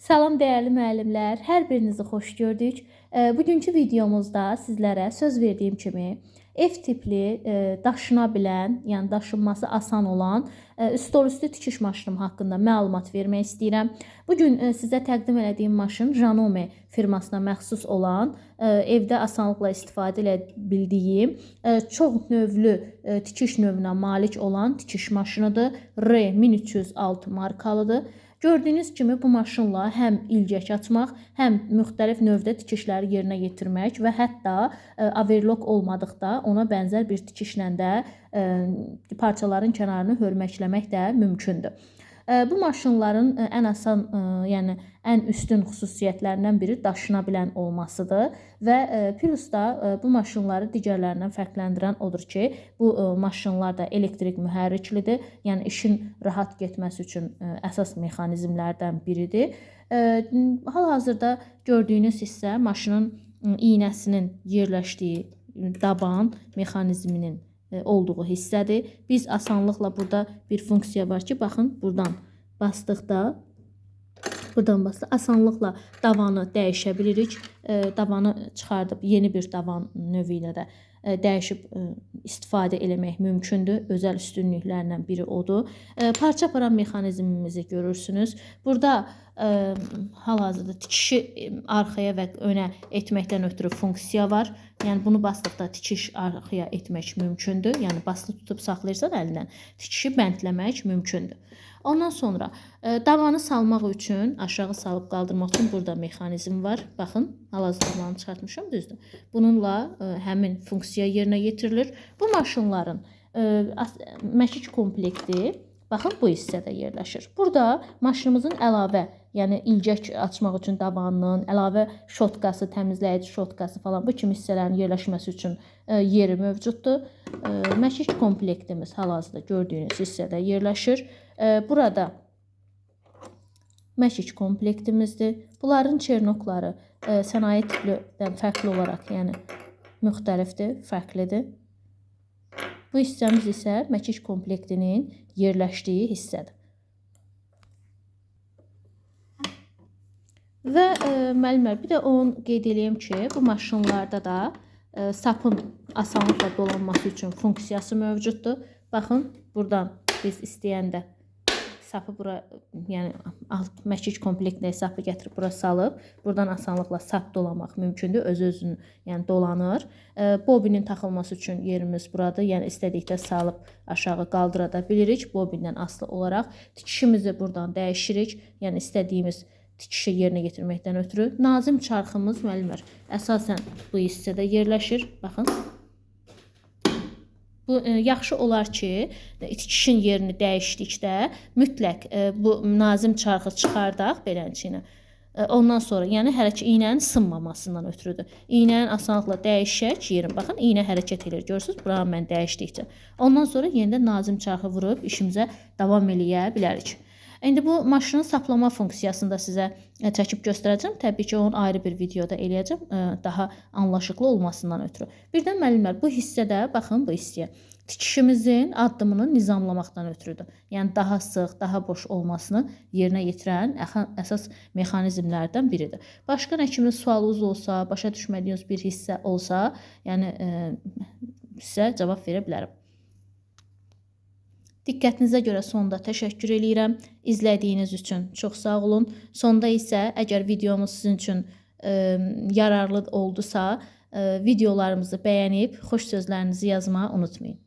Salam dəyərli müəllimlər, hər birinizi xoş gördük. Bugünkü videomuzda sizlərə söz verdiyim kimi F tipli daşına bilən, yəni daşınması asan olan stolüstü tikiş maşınım haqqında məlumat vermək istəyirəm. Bugün sizə təqdim elədiyim maşın Janome firmasına məxsus olan, evdə asanlıqla istifadə edə bildiyim, çox növlü tikiş növünə malik olan tikiş maşınıdır. R1306 markalıdır. Gördüyünüz kimi bu maşınla həm ilgək açmaq, həm müxtəlif növdə tikişləri yerinə yetirmək və hətta overlock olmadıqda ona bənzər bir tikişlə də parçaların kənarını hörməkləmək də mümkündür. Bu maşınların ən asan, yəni ən üstün xüsusiyyətlərindən biri daşına bilən olmasıdır və plus da bu maşınları digərlərindən fərqləndirən odur ki, bu maşınlar da elektrik mühərriklidir. Yəni işin rahat getməsi üçün əsas mexanizmlərdən biridir. Hal-hazırda gördüyünüz hissə maşının iynəsinin yerləşdiyi daban mexanizminin olduğu hissədir. Biz asanlıqla burada bir funksiya var ki, baxın buradan basdıqda asanlıqla davanı dəyişə bilirik. Davanı çıxardıb yeni bir davan növü ilə də dəyişib istifadə eləmək mümkündür. Özəl üstünlüklərindən biri odur. Parça aparan mexanizmimizi görürsünüz. Burada hal-hazırda tikişi arxaya və önə etməkdən ötürü funksiya var. Yəni bunu basdıqda tikiş arxaya etmək mümkündür. Yəni basılı tutub saxlayırsan əlindən, tikişi bəndləmək mümkündür. Ondan sonra davanı salmaq üçün, aşağı salıb qaldırmaq üçün burada mexanizm var. Baxın, hal-hazırda davanı çıxartmışam, düzdür. Bununla həmin funksiya yerinə yetirilir. Bu maşınların məkik komplekti baxın bu hissədə yerləşir. Burada maşınımızın əlavə, yəni ilgək açmaq üçün davanının əlavə şotkası, təmizləyici şotkası falan bu kimi hissələrin yerləşməsi üçün yeri mövcuddur. Məkik komplektimiz hal-hazırda gördüyünüz hissədə yerləşir. Burada məkik komplektimizdir. Bunların çernokları sənaye tiplidən fərqli olaraq, yəni müxtəlifdir, fərqlidir. Bu hissəmiz isə məkik komplektinin yerləşdiyi hissədir. Və müəllimlər, bir də onu qeyd eləyim ki, bu maşınlarda da sapın asanlıqla dolanması üçün funksiyası mövcuddur. Baxın, buradan biz istəyəndə sapı bura, yəni alt məkik komplektinə sapı gətirib bura salıb, buradan asanlıqla sap dolamaq mümkündür. Öz-özünü, yəni dolanır. Bobinin taxılması üçün yerimiz buradır. Yəni istədikdə salıb aşağı qaldıra da bilirik. Bobindən asılı olaraq tikişimizi buradan dəyişirik. Yəni istədiyimiz tikişi yerinə yetirməkdən ötürü. Nazim çarxımız müəllimlər əsasən bu hissədə yerləşir. Baxın. Bu yaxşı olar ki, tikişin yerini dəyişdikdə mütləq bu nazim çarxı çıxardaq beləncə. Ondan sonra, yəni iynənin sınmamasından ötürüdür. İynənin asanlıqla dəyişək yerini. Baxın, iynə hərəkət edir. Görürsünüz, buranı mən dəyişdikcə. Ondan sonra yenidən nazim çarxı vurub işimizə davam eləyə bilərik. İndi bu maşının saplama funksiyasını da sizə çəkib göstərəcəm. Təbii ki, onu ayrı bir videoda eləyəcəm, daha anlaşıqlı olmasından ötürü. Birdən müəllimlər, bu hissədə, baxın bu hissəyə, tikişimizin addımını nizamlamaqdan ötürüdür. Yəni daha sıx, daha boş olmasını yerinə yetirən əsas mexanizmlərdən biridir. Başqa nə kimi sualınız olsa, başa düşmədiyiniz bir hissə olsa, yəni sizə cavab verə bilərəm. Diqqətinizə görə sonda təşəkkür eləyirəm. İzlədiyiniz üçün çox sağ olun. Sonda isə əgər videomuz sizin üçün yararlı oldusa, videolarımızı bəyənib xoş sözlərinizi yazmağı unutmayın.